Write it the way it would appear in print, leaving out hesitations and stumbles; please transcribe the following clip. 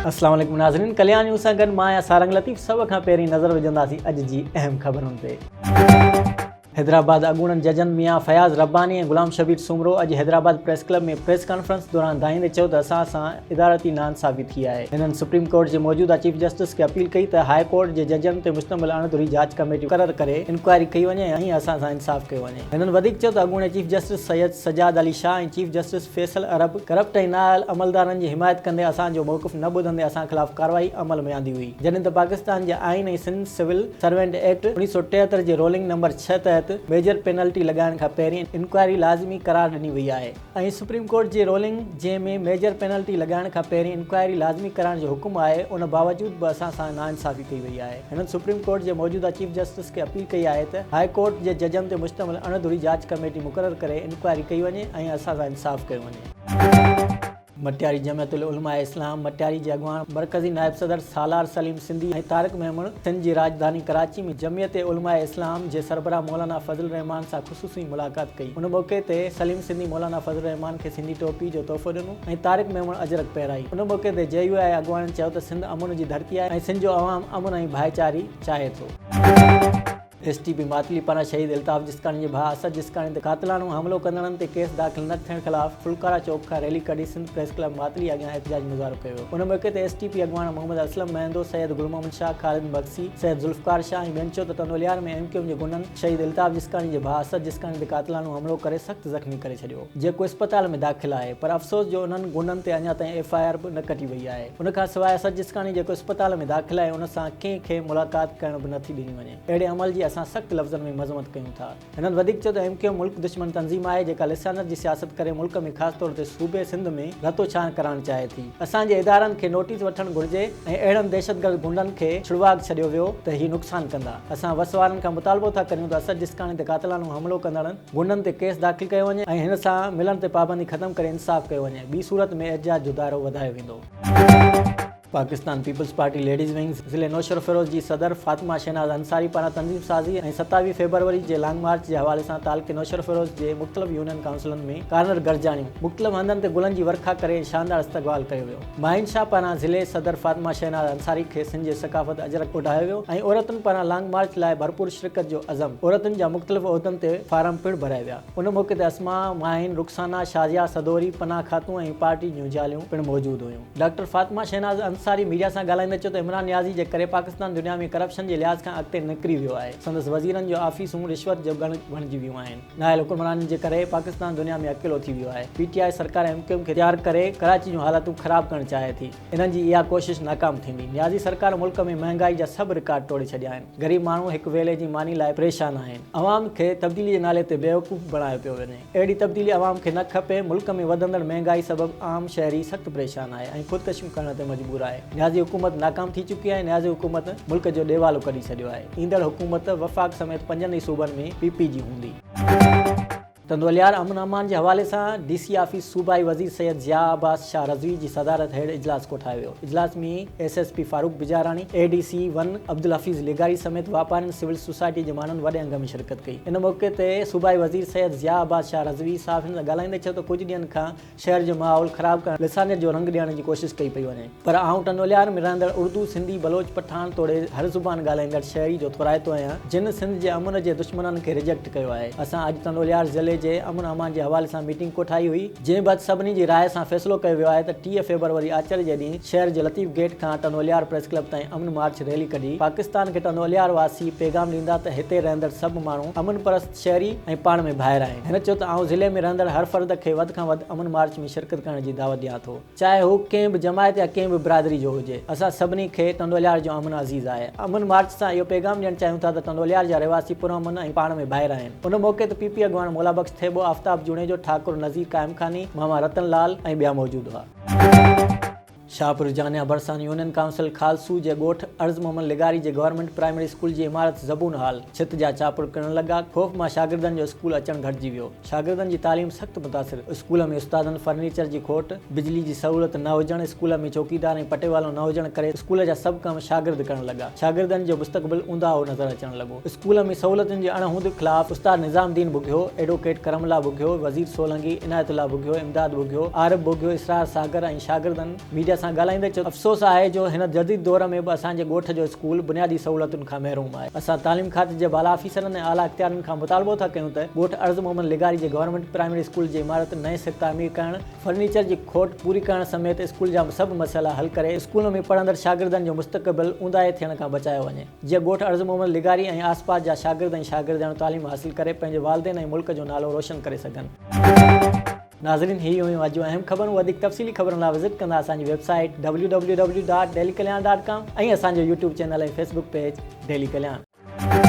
السلام عليڪم ناظرين ڪليان نيوز سان گڏ مان آهيان سارنگ لطيف سڀ کان پهرين نظر وجهنداسين اڄ جي اهم خبرن تي. حيدرآباد، اڳوڻن ججن ميان فياض رباني ۽ غلام شبير سومرو اڄ Hyderabad press club ۾ press conference دوران دانهيندي چيو ته اسان سان ادارتي ناانصافي ٿي آهي. هنن سپريم ڪورٽ جي موجوده چيف جسٽس کي اپيل ڪئي ته هاء ڪورٽ جي ججن تي مشتمل اڻ ڌري جاچ ڪميٽي مقرر ڪري انڪوائري ڪئي وڃي ۽ اسان سان انصاف ڪيو وڃي. هنن وڌيڪ چيو ته اڳوڻي chief justice Syed Sajjad Ali Shah ۽ chief justice Faisal Arab corrupt ۽ نااهل عملدارن جي حمايت ڪندي اسان جو موقف نه ٻڌندي اسان خلاف ڪارروائي عمل ۾ آندي هئي جڏهن ته پاڪستان جي آئين ۽ سنڌ سول سرونٽ ايڪٽ 1973 جي رولنگ نمبر ڇهه تحت ميجر پينلٽي لڳائڻ کان پهرين انڪوائري لازمي قرار ڏني وئي آهي ۽ سپريم ڪورٽ جي رولنگ جنهن ۾ ميجر پينلٽي لڳائڻ کان پهرين انڪوائري لازمي ڪرائڻ جو حڪم آهي ان باوجود به اسان سان ناانصافي ڪئي وئي آهي. هنن سپريم ڪورٽ جي موجوده چيف جسٽس کي اپيل ڪئي آهي ته هاء ڪورٽ جي ججن تي مشتمل اڻ ڌري جاچ ڪميٽي مقرر ڪري انڪوائري ڪئي وڃي ۽ اسان سان انصاف ڪيو وڃي. مٽياري جمعيت العلماء اسلام مٽياري جي اڳواڻ مرڪزي نائب صدر سالار سليم سنڌي ۽ طارق ميمڻ سنڌ جي راڄڌاني ڪراچي ۾ جمعيت علماء اسلام جي سربراهه مولانا فضل الرحمان سان خصوصي ملاقات ڪئي ان موقعي تي سليم سنڌي مولانا فضل الرحمان کي سنڌي ٽوپي جو تحفو ڏنو ۽ طارق ميمڻ اجرڪ پهرائي ان موقعي تي جي يو آء اڳواڻن چيو ته سنڌ امن جي ڌرتي آهي ۽ سنڌ جو عوام امن ۽ ڀائيچاري چاهي ٿو. ايس ٽي پي ماتلي پاران شهيد الطاف جسڪاڻي جي ڀاء اسد جسڪاڻي تي قاتلاڻو حملو ڪندڙن تي ڪيس داخل نه ٿيڻ خلاف ڦلڪارا چوڪ کان ريلي ڪڍي سنڌ پريس ڪلب ماتلي اڳيان احتجاج مظاهرو ڪيو ويو. ان موقعي تي ايس ٽي پي اڳواڻ محمد اسلم مهندو، سيد گل محمد شاهه، خالد مگسي، سيد ذوالفقار شاهه ۽ ٻين چيو ته ٽنڊوليار ۾ ايم ڪيو ايم جي غنڊن شهيد الطاف جسڪاڻي جي ڀاء اسد جسڪاڻي تي قاتلاڻو حملو ڪري سخت زخمي ڪري ڇڏيو جيڪو اسپتال ۾ داخل آهي پر افسوس جو انهن غنڊن تي اڃا تائين ايف I R به نه ڪٽي وئي آهي ان کان سواء اسد جسڪاڻي جيڪو اسپتال ۾ داخل آهي ان سان ڪنهن کي ملاقات ڪرڻ به نٿي ڏني وڃي. اهڙي عمل جي اسان سخت لفظن ۾ مذمت ڪيون ٿا. هنن وڌيڪ چيو ته ايم ڪيو ايم ملڪ دشمن تنظيم آهي جيڪا لسانيت جي سياست ڪري ملڪ ۾ خاص طور تي صوبي سنڌ ۾ رتو ڇاڻ ڪرائڻ چاهي ٿي. اسان جي ادارن کي نوٽيس وٺڻ گهرجي ۽ اهڙن دهشتگرد غنڊن کي ڇڙواڳ ڇڏيو ويو ته هي نقصان ڪندا. اسان وس وارن کان مطالبو ٿا ڪريون ته اسد جسڪاڻي تي قاتلاڻو حملو ڪندڙن غنڊن تي ڪيس داخل ڪيو وڃي ۽ هن سان ملڻ تي پابندي ختم ڪري انصاف ڪيو وڃي ٻي صورت ۾ احتجاج جو دائرو وڌايو ويندو. Pakistan peoples party ladies wing ضلعي نوشهروفيروز جي صدر فاطمه شهناز انصاري پاران تنظيم سازي ۽ 27 فيبروري جي لانگ مارچ جي حوالي سان تعلقي نوشهروفيروز جي مختلف يونين ڪائونسلن ۾ ڪارنر گڏجاڻيون مختلف هنڌن تي گلن جي ورکا ڪري شاندار استقبال ڪيو ويو. ماهين شاهه پاران ضلعي صدر فاطمه شهناز انصاري کي سنڌ جي ثقافت اجرڪ اوڍايو ويو ۽ عورتن پاران لانگ مارچ لاء ڀرپور شرڪت جو عزم عورتن جا مختلف عهدن تي فارم پڻ ڀرايا ويا ان موقعي تي اسماء ماهين رخسانه شازيه سدوري پناهه خاتون ۽ پارٽي جون زاليون پڻ موجود هيون. ڊاڪٽر فاطمه شهناز انصاري ميڊيا سان ڳالهائيندي چيو ته عمران نيازي جي ڪري پاڪستان دنيا ۾ ڪرپشن جي لحاظ کان اڳتي نڪري ويو آهي، سندس وزيرن جو آفيسون رشوت جو ڳڻ بڻجي ويون آهن، نااهل حڪمرانن جي ڪري پاڪستان دنيا ۾ اڪيلو ٿي ويو آهي، پي ٽي آء سرڪار ايم ڪيو ايم کي تيار ڪري ڪراچي جون حالتون خراب ڪرڻ چاهي ٿي، انهن جي اها ڪوشش ناڪام ٿيندي، نيازي سرڪار ملڪ ۾ مهانگائي جا سڀ رڪارڊ ٽوڙي ڇڏيا آهن، غريب ماڻهو هڪ ويلي جي ماني لاء پريشان آهن، عوام کي تبديلي جي نالي تي بيوقوف بڻايو پيو وڃي. اهڙي تبديلي عوام کي نه کپي، ملڪ ۾ وڌندڙ مهنگائي سبب عام شهري سخت پريشان آهي ۽ خودڪشيون ڪرڻ تي مجبور آهي، نيازي حڪومت ناڪام ٿي چڪي آهي، نيازي حڪومت ملڪ جو ڏيوالو ڪڍي ڇڏيو آهي، ايندڙ حڪومت وفاق سميت پنجن ئي صوبن ۾ پي پي جي هوندي. ٽنڊوليار امن امان جي حوالي سان ڊي سي آفيس صوبائي وزير سيد ضياء عباس شاهه رضوي جي صدارت هيٺ اجلاس ڪوٺايو ويو، اجلاس ۾ S S P Farooq Bijarani, A D C one Abdul Hafeez لغاري سميت واپارين، سول سوسائٽي جي ماڻهن وڏي انگ ۾ شرڪت ڪئي. ان موقعي تي صوبائي وزير سيد ضياء عباس شاهه رضوي صحافين سان ڳالهائيندي چيو ته ڪجهه ڏينهن کان شهر جو ماحول خراب ڪرڻ لسانيت جو رنگ ڏيڻ جي ڪوشش ڪئي پئي وڃي پر آئون ٽنڊوليار ۾ رهندڙ اردو، سنڌي، بلوچ، پٺاڻ توڙي هر زبان ڳالهائيندڙ شهري جو ٿورائتو آهيان جن سنڌ جي امن جي دشمنن کي ريجيڪٽ ڪيو آهي. اسان اڄ ٽنڊوليار ضلعي جي امن امان جي حوالي سان ميٽنگ ڪوٺائي هئي. جنهن بعد سڀني جي راء سان فيصلو ڪيو ويو آهي ته 30 فيبروري آچر جي ڏينهن شهر جي لطيف گيٽ کان ٽنڊو الهيار پريس ڪلب تائين امن مارچ ريلي ڪڍي پاڪستان کي ٽنڊو الهيار واسي پيغام ڏيندا ته هتي رهندڙ سڀ ماڻهو امن پرست شهري ۽ پاڻ ۾ ڀائر آهن. هن چيو ته آئون ضلعي ۾ رهندڙ هر فرد کي وڌ کان وڌ امن مارچ ۾ شرڪت ڪرڻ جي دعوت ڏيان ٿو. چاهي هو ڪنهن به جماعت يا ڪنهن به برادري جو هجي، اسان سڀني کي ٽنڊوليار جو امن عزيز آهي. امن مارچ سان اهو پيغام ڏيڻ چاهيون ٿا ته ٽنڊوليار جا رهواسي پرامن ۽ پاڻ ۾ ڀائر آهن. ان موقعي تي پي پي اڳواڻ مولا بخش ٿيٻو، آفتاب جوڻيجو، ٺاڪر نذير قائمخاني، ماما رتن لال ۽ ٻيا موجود هئا. شاهپور جانيا ڀرسان يونين ڪائونسل خالصو جي ڳوٺ عرض محمد لغاري جي گورنمينٽ پرائمري اسڪول جي عمارت زبون حال، ڇت جا چاپڙ ڪرڻ لڳا، خوف مان شاگردن جو اسڪول اچڻ گهٽجي ويو. شاگردن جي تعليم سخت متاثر، اسڪول ۾ استادن، فرنيچر جي کوٽ، بجلي جي سهولت نه هجڻ، اسڪول ۾ چوڪيدار ۽ پٽيوالو نه هجڻ ڪري اسڪول جا سڀ ڪم شاگرد ڪرڻ لڳا، شاگردن جو مستقبل اونداهو نظر اچڻ لڳو. اسڪول ۾ سهولتن جي اڻ هوند خلاف استاد نظام الدين ٻگهيو، ايڊووڪيٽ ڪرم الله ٻگهيو، وزير سولنگي، عنايت الله ٻگهيو، امداد ٻگهيو، عارب ٻگهيو، اسرار ساگر ۽ شاگردن ميڊيا سان ڳالهائيندي چيو ته افسوس آهي جو هن جديد دور ۾ به اسان جي ڳوٺ جو اسڪول بنيادي سهولتن کان محروم آهي. اسان تعليم کاتي جي بالا آفيسرن ۽ اعليٰ اختيارين کان مطالبو ٿا ڪيون ته ڳوٺ عرض محمد لغاري جي گورنمينٽ پرائمري اسڪول جي عمارت نئين سر تعمير ڪرڻ، فرنيچر جي کوٽ پوري ڪرڻ سميت اسڪول جا سڀ مسئلا حل ڪري اسڪول ۾ پڙهندڙ شاگردن جو مستقبل اونداهي ٿيڻ کان بچايو وڃي جيئن ڳوٺ عرض محمد لغاري ۽ آس پاس جا شاگرد ۽ شاگردياڻيون تعليم حاصل ڪري پنهنجي والدين ۽ ملڪ جو نالو روشن ڪري سگهن. ناظرين هي هيون اڄ جون اهم خبرون وڌيڪ تفصيلي خبرن لاء وزٽ ڪندا اسان جي website W W W dot daily Kalyan dot com ۽ اسان جو YouTube channel ۽ Facebook page daily Kalyan.